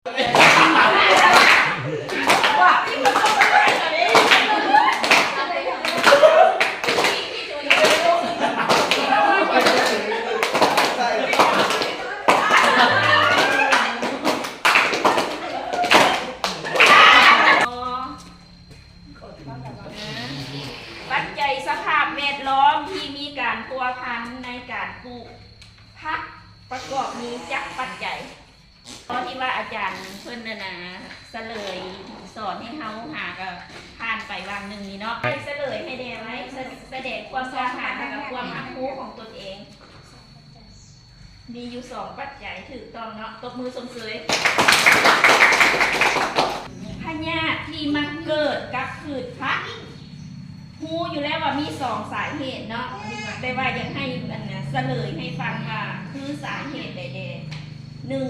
ປັດໄຈສະພາບແວດລ້ອມທີ່ມີການພົວພັນໃນການປູກຜັກ ປະກອບມີຈັກປັດໄຈ? ຕອນທີ່ວ່າອາຈານເພິ່ນນັ້ນນະ ສະເຫຼີຍສອນໃຫ້ເຮົາຫາ ກໍຜ່ານໄປຫວ່າງໜຶ່ງນີ້ເນາະ ໄດ້ສະເຫຼີຍໃຫ້ແດ່ໄວ້ ສະ ສະແດງຄວາມກ້າຫານ ແລະ ກໍຄວາມຮັບຮູ້ຂອງຕົນເອງ. ມີຢູ່ສອງປັດໄຈ ຖືກຕ້ອງເນາະ ຕົບມືຊົມເຊີຍ. ພະຍາດທີ່ມັກເກີດກັບພືດຜັກ ຮູ້ຢູ່ແລ້ວວ່າມີສອງສາເຫດເນາະ ແຕ່ວ່າຢາກໃຫ້ອັນນະ ສະເຫຼີຍໃຫ້ຟັງວ່າຄືສາເຫດໃດແດ່. ໜຶ່ງ